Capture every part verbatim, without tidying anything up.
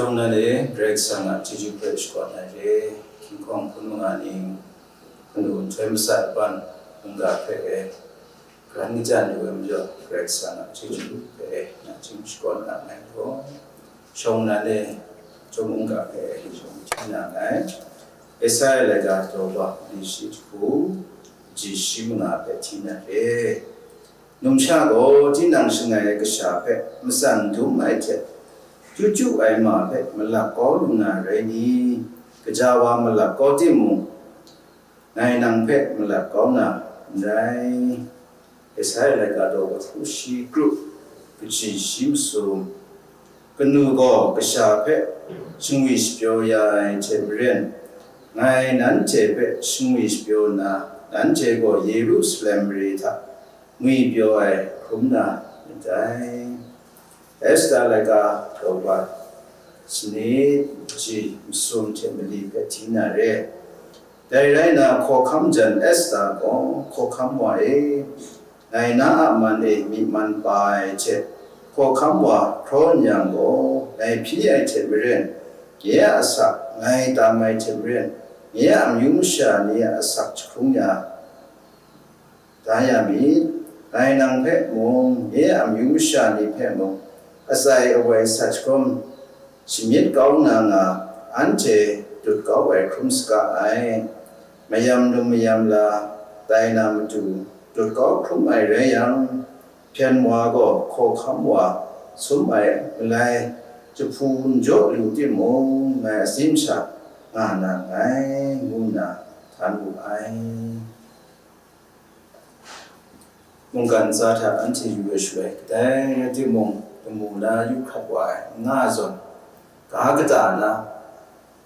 Shawng na le, Karai Kasang a chyeju hpe shakawn ai re, hkinghkawng hpun manga ning, kanu nhtoi masat laban mungga hpe e, karan kajan lu ai majaw, Karai Kasang a chyeju hpe e, nachying shakawn nga ai gaw, shawng na le, chyawm mungga hpe e, shawng hpyi na nngai. Esaya laika daw wa, mali shi jahku, kaji shi manga hpe hti na re. Numsha gaw tinang shangai ai kasha hpe matsan dum ai hte, chyu chyu ai ma hpe malap kau lu na rai ni? Gaja wa malap kau timung, ngai nang hpe malap kau na n rai. Esaya laika daw hku shi kru, kaji shi masum. Kanu gaw kasha hpe shangwi shapyaw ya ai hte maren, ngai nanhte hpe shangwi shapyaw nna, nanhte gaw Yerusalem mare hta ngwipyaw ai hkrum na myit dai. Esta laika daw wa, sanit, kaji masum hte mali hpe hti na re. Dai rai nna, hkawhkam jan Esta gaw, hkawhkam wa e, ngai na a man e myi man pa ai hte, hkawhkam wa hkraw n yang gaw, ngai hpyi ai hte maren, nye a asak ngai tam ai hte maren, nye a amyu masha ni a asak jahkrung ya da ya mi. Ngai nang hpe mung, nye a amyu masha ni hpe mung, atsai awai sat jahkrum, shamyit kau na nga, anhte dut kau ai hkrum saga ai. Mayam lum mayam la tai na matu dut kau hkrum ai rai yang, hpyen wa gaw hkawhkam wa sum ai malai jahpu n jaw lu timung, ngai atsin sha nga na nngai, ngu nna htan wu ai. Mungkan ntsa hta anhte yu ai shaloi, kadai rai timung, lamu la yu hkrat wa ai n nga ai zawn, ga kata na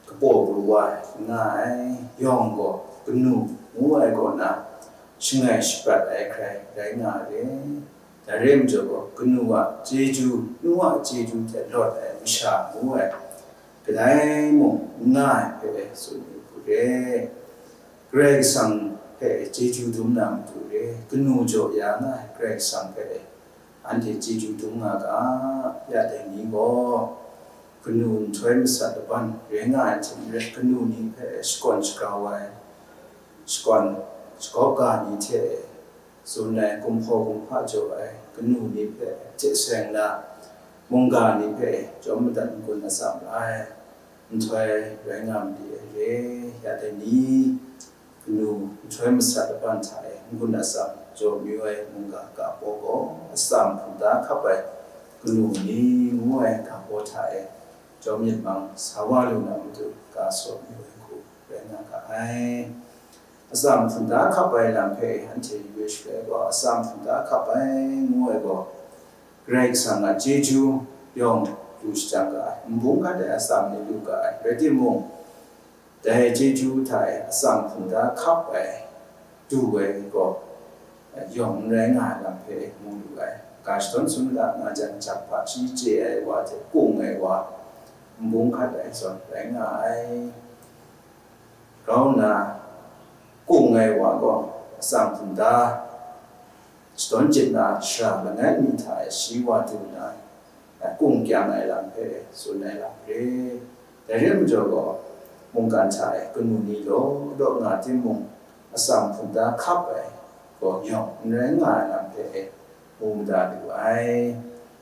kapaw pru wa ai n nga ai, yawng gaw kanu ngu ai kaw na shangai shaprat ai hkrai rai nga ai. Dai re ai majaw gaw, kanu a chyeju, nu a chyeju hte lawt ai masha ngu ai, kadai mung n nga ai hpe tsun yu hku re. Karai Kasang hpe chyeju dum na matu re, kanu jaw ya nga ai Karai Kasang hpe anhte chyeju dum nga ga, ya dai ni gaw, kanu nhtoi masat laban rai nga ai hte maren, kanu ni hpe shakawn shagrau ai, shakawn shagawp ga ni hte tsun ai, kumhpaw kumhpa jaw ai, kanu ni hpe hte seng na, mungga ni hpe chyawm madat n-gun atsam la ai nhtoi rai nga mali ai re. Ya dai ni, kanu nhtoi masat laban hta e n-gun atsam jaw mayu ai mungga ga baw gaw, atsam hpungda hkap ai kanu ni ngu ai ga baw hta e chyawm myit mang sa wa lu na matu ga saw mayu ai hku rai nga ga ai. Atsam hpungda hkap ai lam hpe anhte yu ai shaloi gaw, atsam hpungda hkap ai ngu ai gaw, Karai Kasang a chyeju yawng du shajang ga ai, nbung hkat ai atsam ni lu ga ai. Rai timung, dai chyeju hta e atsam hpungda hkap ai du ai gaw, yawng n rai nga ai lam hpe mu lu ai. Ga shadawn sumla nga jang, jahpa shi chye ai wa hte kung ai wa, nbung hkat ai zawn rai nga ai. Grau nna, kung ai wa gaw atsam hpungda shadawn jit na shara langai mi hta e shi wa du nna, kung kyang ai lam hpe tsun ai lam re. Dai re ai majaw gaw, mungkan hta e kanu ni law law nga timung, atsam hpungda hkap ai gaw yawng n rai nga ai lam hpe e mu mada lu ai.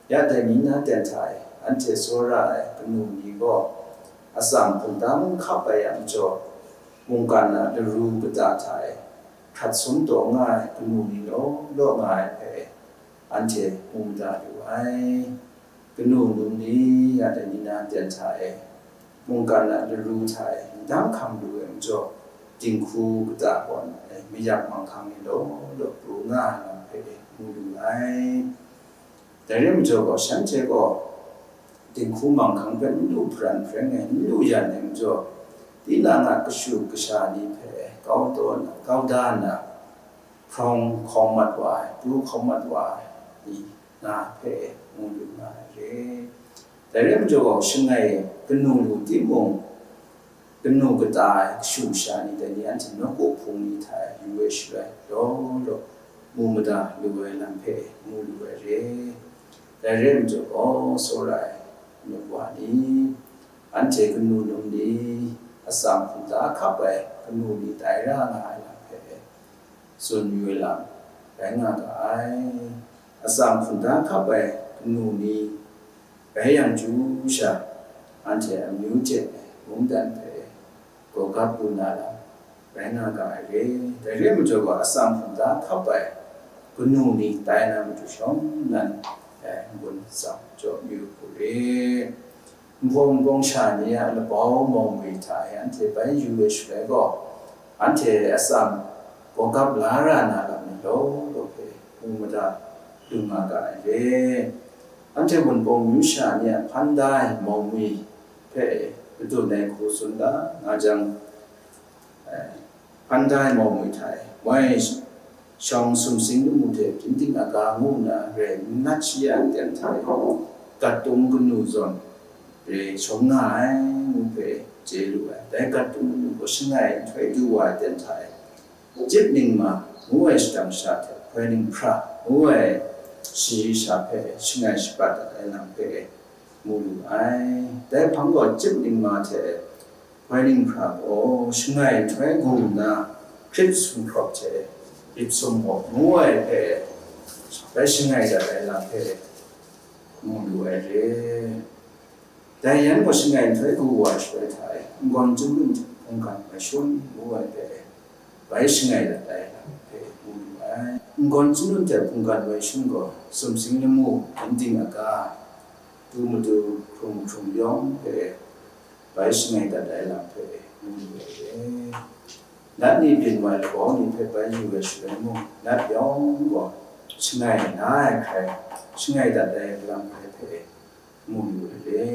Ya dai ni na ten hta e anhte tsawra ai kanu ni gaw, atsam hpungda n hkap ai a majaw, mungkan a laru kata hta e hkrat sum taw nga ai kanu ni law law nga ai hpe anhte mu mada lu ai. Kanu num ni ya dai ni na ten hta e, mungkan a laru hta e ndang hkam lu ai majaw, dinghku kata kaw na e mayak manghkang ni law law pru nga ai lam hpe e mu lu ai. Dai re ai majaw gaw, shanhte gaw dinghku manghkang hpe n lu hparan hpreng ai, n lu yan ai majaw, tinang a kashu kasha ni hpe kau taw na, kau da nna, hprawng hkawng mat wa ai, pru hkawng mat wa ai ni nga hpe mu lu nga ai re. Dai re ai majaw gaw, shangai kanu lu timung, kanu kata ai kashu kasha ni dai ni anhte nawku hpung ni hta e yu ai shaloi, law law mu mada lu ai lam hpe mu lu ai re. Dai re ai majaw gaw, tsawra ai anup wa ni, Anhte kanu num ni atsam hkum da hkap ai kanu ni tai ra nga ai lam hpe tsun yu ai lam rai nga ga ai. Atsam hkum da hkap ai kanu ni rai yang chyu sha, anhte amyu hte mungdan hpe gawgap lu na lam rai nga ga ai re. Dai re ai majaw gaw, atsam hkum da hkap ai kanu ni tai na matu shawng nnan, dai n-gun tsam jaw yu hku re. Nbawng nbawng sha ni a labau mau ngwi hta e anhte bai yu ai shaloi gaw, anhte atsam gawgap la ra na lam ni law law hpe mu mada lu nga ga ai re. Anhte Wunpawng myu sha ni a hpan da ai mau ngwi hpe kadun ai hku tsun da nga jang, hpan da ai mau ngwi hta e, moi shawng sumsing lamu hte ginding aga ngu nna rai n nat shi ai aten hta e, gat tung kanu zawn re shawng nga ai ngu hpe chye lu ai. Dai gat tung kanu gaw shangai nhtoi du wa ai aten hta e, Chyip ningma ngu ai shadang sha hte hpoi ninghpra ngu ai shayi sha hpe shangai shabat dat ai lam hpe mu lu ai. Dai hpang gaw chyip ningma hte hpoi ninghpra gaw shangai nhtoi gu nna, hkrit sumhkrawp hte rit sumhkrawp ngu ai hpe bai shangai dat ai lam hpe mu lu ai re. Dai yan gaw shangai nhtoi gu wa ai shaloi hta e, n-gawn chyum lun hte hpunggan wai shun ngu ai hpe bai shangai dat ai lam hpe mu lu ai. N-gawn chyum lun hte hpunggan wai shun gaw sumsing lamu, ginding aga, tu matu hkrung hkrung yawng hpe bai shangai dat ai lam hpe mu lu ai re. Nat ni byin wa ai labau ni hpe bai yu ai shaloi mung, nat yawng gaw shangai na ai hkrai, shangai dat ai lam hkrai hpe mu yu ai re.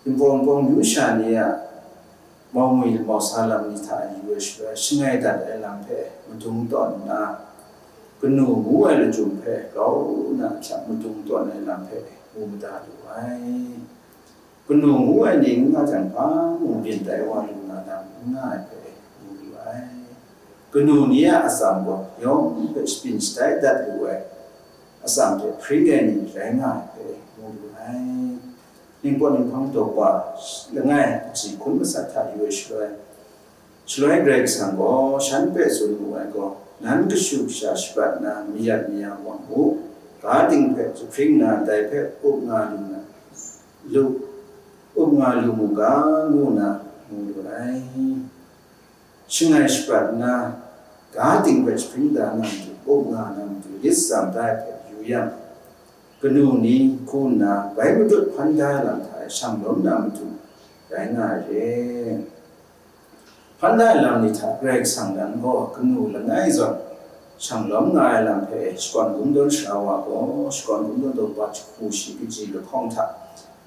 Nbawng nbawng myu sha ni a mau ngwi mau sa lam ni hta yu ai shaloi, shangai dat ai lam hpe madung tawn nna, kanu ngu ai lachyum hpe grau nna hkyang madung tawn ai lam hpe mu mada lu ai. Kanu ngu ai ni n nga jang, hpa mung byin tai wa lu na lam n nga ai hpe mu lu ai. Kanu ni a atsam gaw yawng hpe shabyin shatai dat lu ai atsam hte hpring ai ni rai nga ai hpe mu lu ai. Ningpawt ninghpang daw langai kaji hkun masat hta yu ai shaloi, shaloi Karai Kasang gaw shan hpe tsun wu ai gaw, nan kashu kasha shabat nna mayat maya wa mu, ga ting hpe jahpring nna dai hpe up nga lu na, lu, up nga lu mu ga, ngu nna mu lu ai. Shangai shabat nna, ga ting hpe jahpring da na matu, up nga na matu, lit tsam da ai hpe yu yang, kanu ni hku nna bai matut hpan da ai lam hta e shang lawm na matu rai nga ai re. Hpan da ai lam ni hta Karai Kasang nan gaw kanu langai zawn shang lawm nga ai lam hpe shakawn gumdawn sara wa gaw, shakawn gumdawn daw ba jahku shi kaji lahkawng hta,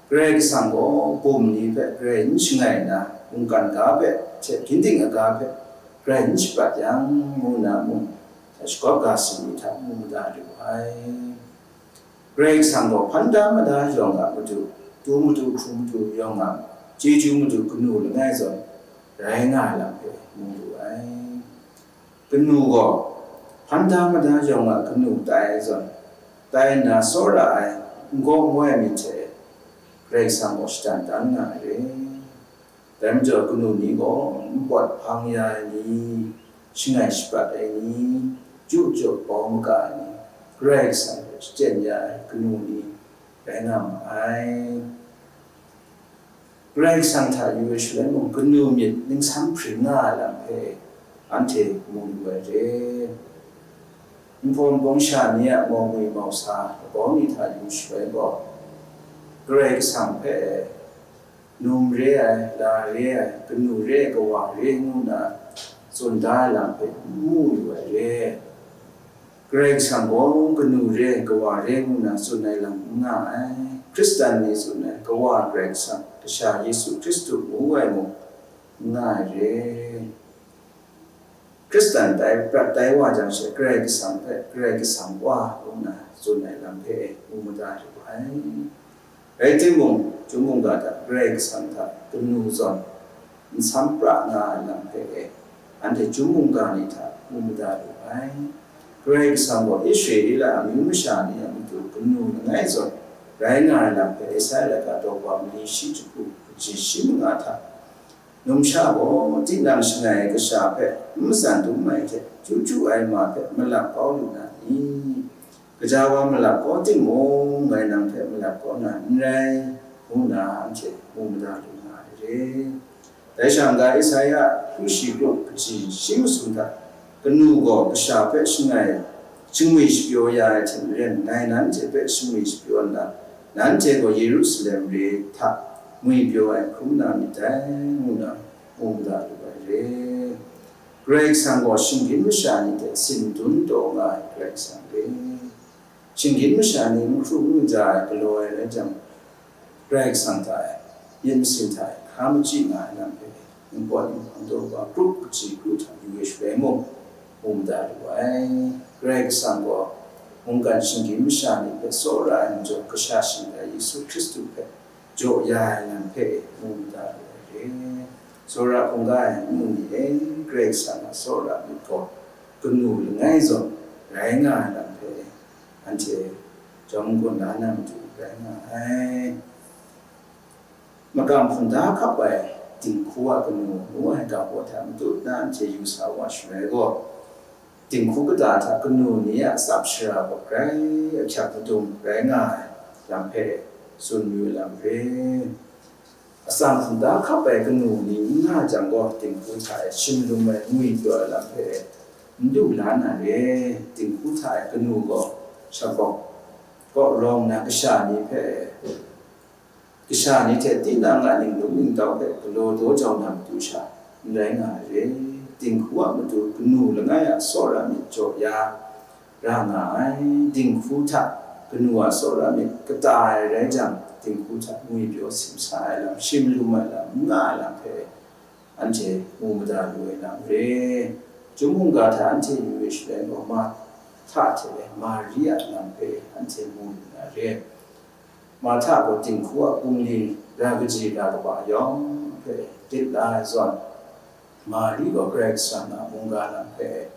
Karai Kasang gaw bum ni hpe grai n shangai nna, mungkan ga hpe hte ginding aga hpe grai n shabat yang, ngu na mung, shakawp ga si ni hta mu mada lu ai. Karai Kasang gaw hpan da mada yawng a matu, tu matu hkrum matu yawng a, chyeju matu kanu langai zawn rai nga ai lam hpe mu lu ai. Kanu gaw hpan da mada yawng a kanu tai ai zawn, tai nna tsawra ai n-gaw n-goi ai myit hte Karai Kasang gaw shatan dan nga ai re. Dai majaw kanu ni gaw npawt hpang ya ai ni, shangai shabat ai ni, ju jaw bau maga ai ni, Karai Kasang hpe shachyen ya ai kanu ni rai nga ma ai. Karai Kasang hta yu ai shaloi mung, kanu myit ningsam hpring nga ai lam hpe anhte mu lu ai re. Npawng bawng sha ni a mau ngwi mau sa labau ni hta yu shaloi gaw, Karai Kasang hpe num re ai, la re ai, kanu re ai, kawa re ai ngu nna tsun da ai lam hpe n mu yu ai re. Karai Kasang gaw kanu re ai, kawa re ai ngu nna tsun ai lam n nga ai. Hkristan ni tsun ai, kawa Karai Kasang, kasha Yesu Hkristu ngu ai mung n nga ai re. Hkristan tai prat tai wa jang she, Karai Kasang hpe Karai Kasang wa ngu nna tsun ai lam hpe mu mada lu ai. Rai timung, chyum mungga hta Karai Kasang hta kanu zawn nsam pra nga ai lam hpe e, anhte chyum mungga ni hta mu mada lu ai. Karai Kasang gaw Israela amyu masha ni a matu kanu langai zawn rai nga ai lam hpe Esaia laika daw wa mali shi jahku kaji shi manga hta, numsha gaw tinang shangai ai kasha hpe n matsan dum ai hte chyu chyu ai ma hpe malap kau lu na ni? Gaja wa malap kau timung, ngai nang hpe malap kau na n rai, ngu nna anhte mu mada lu na ai re. Dai sha nga Isaya hkru shi grup kaji shi masum hta, kanu gaw kasha hpe shangai, shangwi shapyaw ya ai hte maren, ngai nanhte hpe shangwi shapyaw nna, nanhte gaw Yerusalem re hta ngwipyaw ai hkrum na myit dai, ngu na mu mada lu ai re. Karai Kasang gaw shinggyim masha ni hte sin dun taw nga ai Karai Kasang re. Shinggyim masha ni n hkru n kaja ai galaw ai rai jang, Karai Kasang hta e, myit masin hta e, hkra machyi nga ai lam hpe, ningpawt ninghpang daw wa, grup kaji kru hta yu ai shaloi mung, mu mada lu ai. Karai Kasang gaw mungkan shinggyim masha ni hpe tsawra ai majaw, kasha shangai Yesu Hkristu hpe jaw ya ai lam hpe mu mada lu ai re. Tsawra hkungga ai n-, ngu ni e, Karai Kasang a tsawra myit gaw kanu langai zawn rai nga ai lam hpe anhte jawm gun la na matu rai nga ai. Makam hpunda hkap ai dinghku a kanu ngu ai ga baw hta matut na anhte yu sa wa shaloi gaw, dinghku kata hta kanu ni a tsap shara gaw grai ahkyak madung rai nga ai lam hpe tsun yu ai lam hpe, atsam hpunda hkap ai kanu ni n nga jang gaw, dinghku hta e shim lum ai ngwi pyaw ai lam hpe n du la na re. Dinghku hta e kanu gaw shapawng kaw rawng na kasha ni hpe, kasha ni hte tinang a ningdum ningtau hpe galaw daw jau na matu sha n rai nga ai re. Dinghku a matu kanu langai a tsawra myit jaw ya ra nga ai. Dinghku hta kanu a tsawra myit kata ai rai jang, dinghku hta ngwi pyaw simsa ai lam, shim lum ai lam, n nga ai lam hpe anhte mu mada lu ai lam re. Chyum mungga hta anhte yu ai shaloi gaw, Marhta hte Mari a lam hpe anhte mu lu na re. Marhta gaw dinghku a bungli ra kaji ra kaba yawng hpe lit la ai zawn, Mari gaw Karai Kasang a mungga lam hpe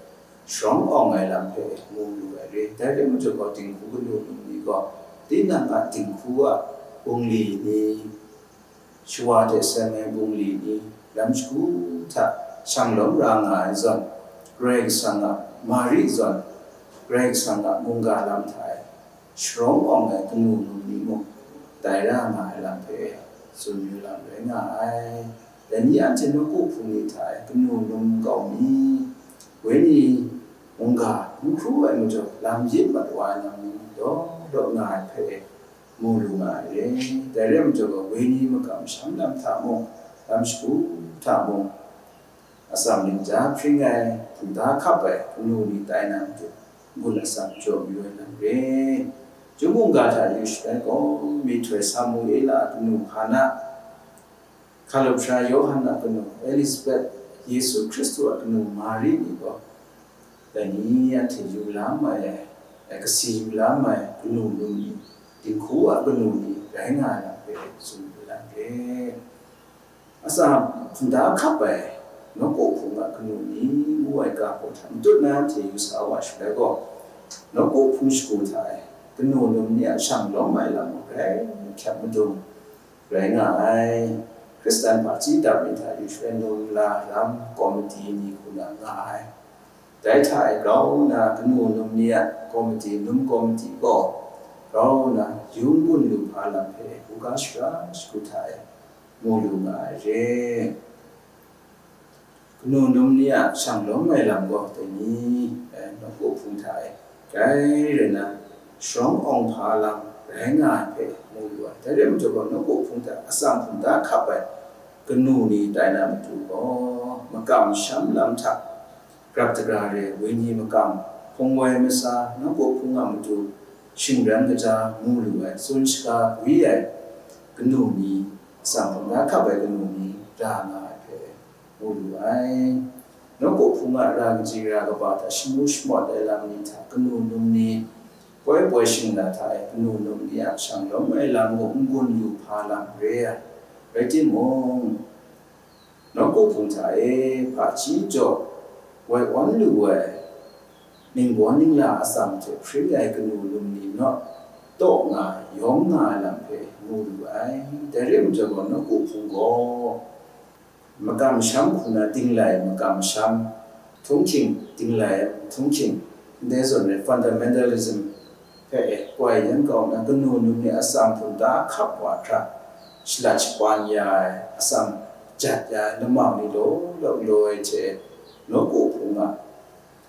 sharawng awng ai lam hpe mu lu ai re. Dai rai majaw gaw, dinghku kanu num ni gaw tinang a dinghku a bungli ni, shawa hte seng ai bungli ni, lam shagu hta shang lawm ra nga ai zawn, Karai Kasang a, Mari zawn, Karai Kasang a mungga lam hta e sharawng awng ai kanu num ni mung tai ra nga ai lam hpe tsun yu lam rai nga ai. Dai ni anhte nawku hpung ni hta e kanu num kau mi, wenyi mungga n hkru ai majaw, lam yit mat wa ai lam ni law law nga ai hpe mu lu nga ai re. Dai rai majaw gaw, wenyi makam masham lam hta mung, lam shagu hta mung, atsam ning ja hpring ai, hpungda hkap ai kanu ni tai na matu, n-gun atsam jaw mayu ai lam re. Chyum mungga hta yu shaloi gaw, myihtoi Samuela a kanu Hana, hkalup sara Yawhan a kanu Elisabet, Yesu Hkristu a kanu Mari ni gaw, dai ni anhte yu la mai ai, ai kasi yu la mai ai kanu num ni, dinghku a kanu ni rai nga ai lam hpe tsun yu la re. Atsam hpungda hkap ai nawku hpung a kanu ni ngu ai ga hpaw hta matut na anhte yu sa wa shaloi gaw, nawku hpung shagu hta e kanu num ni a shang lawm ai lam mung grai hkyap madung rai nga ai. Hkristan hpaji dap ni hta yu shaloi num la lam komiti ni hku na nga ai. Dai hta e grau nna kanu num ni a komiti, num komiti gaw grau nna yung bun lu hpa lam hpe buga shara shagu hta e mu lu nga ai re. Kanu num ni a shang lawm ai lam gaw dai ni, eh, nawku hpung hta e grai rai nna, sharawng awng hpa lam rai nga ai hpe mu lu ai. Dai rai majaw gaw, nawku hpung hta atsam hpungda hkap ai kanu ni tai na matu gaw, makam masham lam hta grap dagra re ai wenyi makam, hpung wai masa, nawku hpung a matu shingran kaja mu lu ai, tsun shaga gwi ai kanu ni, atsam hpungda hkap ai kanu ni ra nga ai hpe mu lu ai. Nawku hpung a ra kaji ra kaba hta shamu shamawt ai lam ni hta kanu num ni poi poi shingla hta e kanu num ni a shang lawm ai lam gaw n-gun lu hpa lam re ai. Rai timung, nawku hpung hta e hpaji jaw woi awn lu ai, ningbaw ningla atsam hte hpring ai kanu num ni naw, taw nga, yawm nga ai lam hpe mu lu ai. Dai rai majaw gaw, nawku hpung gaw makam masham hku na dinglai makam masham, htunghking dinglai htunghking, ndai zawn rai fundamentalism hpe e koi yan kau nna, kanu num ni atsam hpun da hkap wa hkra shalat shapan ya ai, atsam jat ya ai lamang ni law law galaw ai hte, nawku hpung a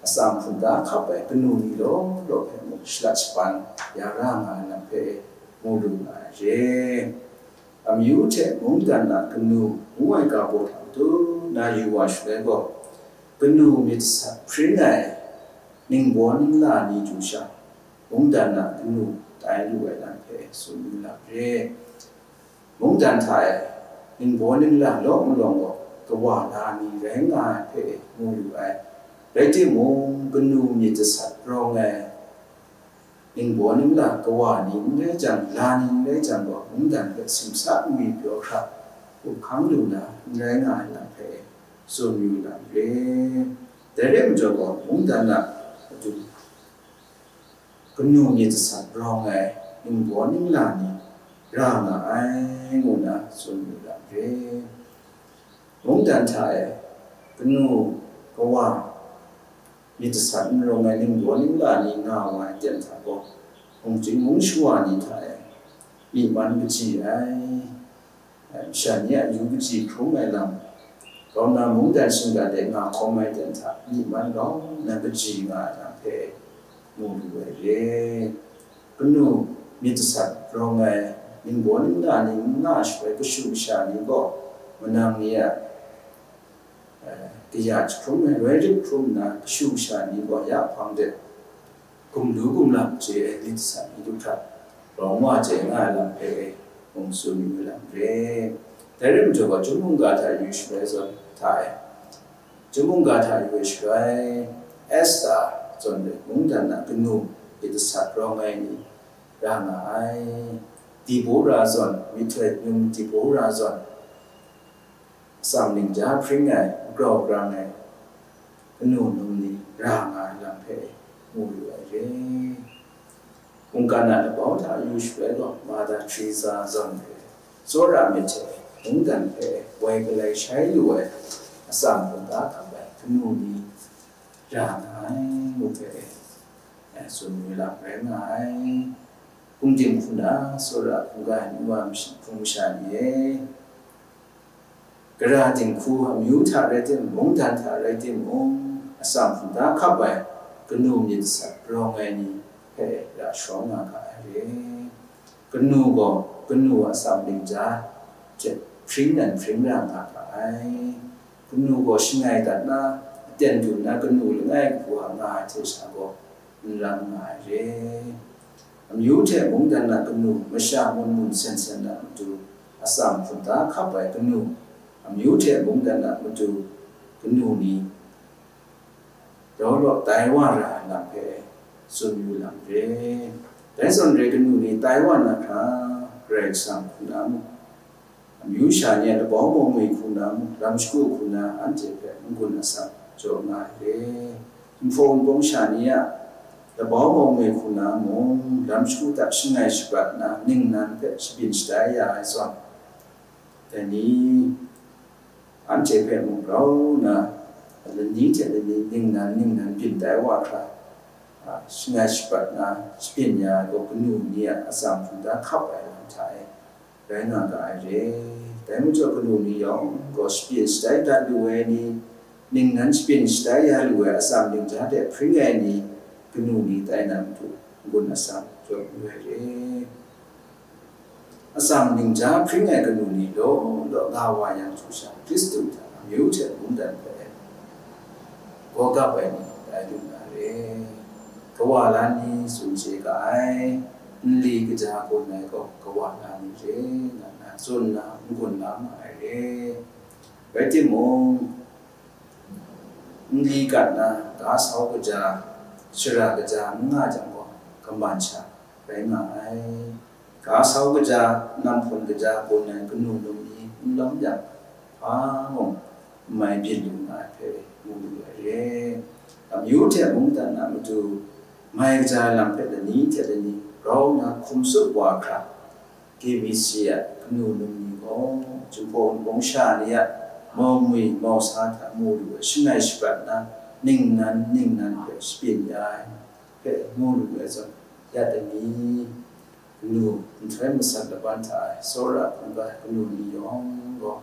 atsam hpun da hkap ai kanu ni law law hpe mung shalat shapan ya ra nga ai lam hpe mu lu nga ai re. Amyu hte mungdan a kanu ngu ai ga baw hta matu na yu wa shaloi gaw, kanu myit sat hpring ai ningbaw ningla ni du sha, mungdan a kanu tai lu ai lam hpe tsun yu lam re. Mungdan hta e ningbaw ningla law malawng gaw, kawa la ni rai nga ai hpe mu yu ai. Rai timung, kanu myit jasat rawng ai ningbaw ningla kawa ni n rai jang, la ni n rai jang gaw, mungdan hpe simsa ngwi pyaw hkra, up hkang lu na n rai nga ai lam hpe tsun yu lam re. Dai rai majaw gaw, mungdan a matu kanu myit jasat rawng ai ningbaw ningla ni ra nga ai, ngu na tsun yu lam re. Mungdan hta e kanu kawa myit jasat n rawng ai ningbaw ningla ni nga wa ai ten hta gaw, hpungching mung shawa ni hta e myi man kaji ai, masha ni a yu kaji hkrum ai lam, grau na mungdan shinggan de nga hkawm ai ten hta myi man grau na kaji nga ai lam hpe mu lu ai re. Kanu myit jasat rawng ai ningbaw ningla ni n nga shaloi, kashu kasha ni gaw manang ni a, eh, kaya jahkrum ai, roi rit hkrum nna, kashu kasha ni gaw ya hpang de gumlu gumlang chye ai myit jasat ni du hkra rawng wa chye nga ai lam hpe mung tsun yu ai lam re. Dai rai majaw gaw, chyum mungga hta yu shaloi zawn hta e, chyum mungga hta yu ai shaloi, Esta zawn de mungdan a kanu myit jasat rawng ai ni ra nga ai. Debora zawn, myihtoi num Debora zawn, atsam ningja hpring ai, grau grang ai kanu num ni ra nga ai lam hpe mu yu ai re. Mungkan a labau hta yu shaloi gaw, Mother Teresa zawn hpe, tsawra myit hte mungdan hpe woi galai shai lu ai atsam hpun da hkap ai kanu ni ra nga ai, ngu hpe, eh, tsun yu lam rai nga ai. Hpungdim hku na tsawra hkungga ai nu wa hpung masha ni e, gara dinghku amyu hta rai timung, mungdan hta rai timung, atsam hpun da hkap ai kanu myit jasat rawng ai ni hpe ra sharawng nga ga ai re. Kanu gaw kanu a atsam ningja hte hpring nan hpring ra nga ga ai. Kanu gaw shangai dat na, aten dun na kanu langai kabu a nga ai hte sha gaw, n ram nga ai re. Amyu hte mungdan a kanu, masha mun mun sen sen a matu, atsam hpun da hkap ai kanu, amyu hte mungdan a matu, kanu ni daw law tai wa ra ai lam hpe tsun yu lam re. Dai zawn re, kanu ni tai wa na hkra, Karai Kasang hku na mu, amyu sha ni a labau mawng e hku na mu, lam shagu hku na anhte hpe n-gun atsam jaw nga ai re. Nhpaw nbawng sha ni a labau mawng e hku na mung, lam shagu hta shangai shabat na ningnan hpe shabyin shatai ya ai zawn, dai ni anhte hpe mung grau nna, lani hte lani ningnan ningnan byin tai wa hkra, a, shangai shabat na shabyin ya ai gaw, kanu ni a atsam hpun da hkap ai lam hta e rai nga ga ai re. Dai majaw, kanu ni yawng gaw shabyin shatai dat lu ai ni, ningnan shabyin shatai ya lu ai atsam ningja hte hpring ai ni, kanu ni tai na matu n-gun atsam jaw yu ai re. Atsam ningja hpring ai kanu ni law law nga wa yang hte sha, Hkristu hta amyu hte mungdan hpe gaw gap ai ni tai lu na re. Kawa la ni tsun chye ga ai, nli kaja gun ai gaw kawa la ni re, nga na tsun na n-gun la ma ai re. Rai timung, nli gat na ga sau kaja, shara kaja n nga jang gaw, kaman sha rai nga ai. Ga sau kaja, nam hpun kaja gun ai kanu num ni n lawm yang, hpa mung n mai byin lu nga ai hpe mu lu ai re. Amyu hte mungdan a matu mai kaja ai lam hpe lani hte lani grau nna hkum tsup wa hkra, K B C a kanu num ni gaw, Jinghpaw Wunpawng sha ni a mau ngwi mau sa hta mu lu ai shangai shaprat na ningnan ningnan hpe shabyin ya ai hpe mu lu ai zawn, ya dai mi, kanu nhtoi masat laban hta e tsawra hkungga ai kanu ni yawng gaw,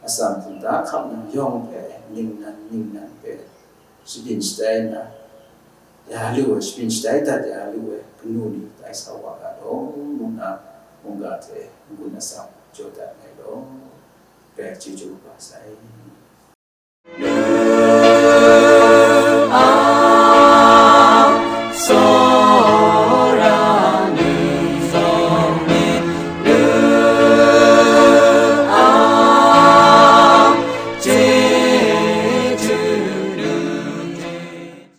atsam hpung da hkap na yawng hpe ningnan ningnan hpe shabyin shatai nna, ya lu ai, shabyin shatai dat ya lu ai kanu ni tai sa wa ga law, ngu nna mungga hte n-gun atsam jaw dat ai law, Karai chyeju kaba sai.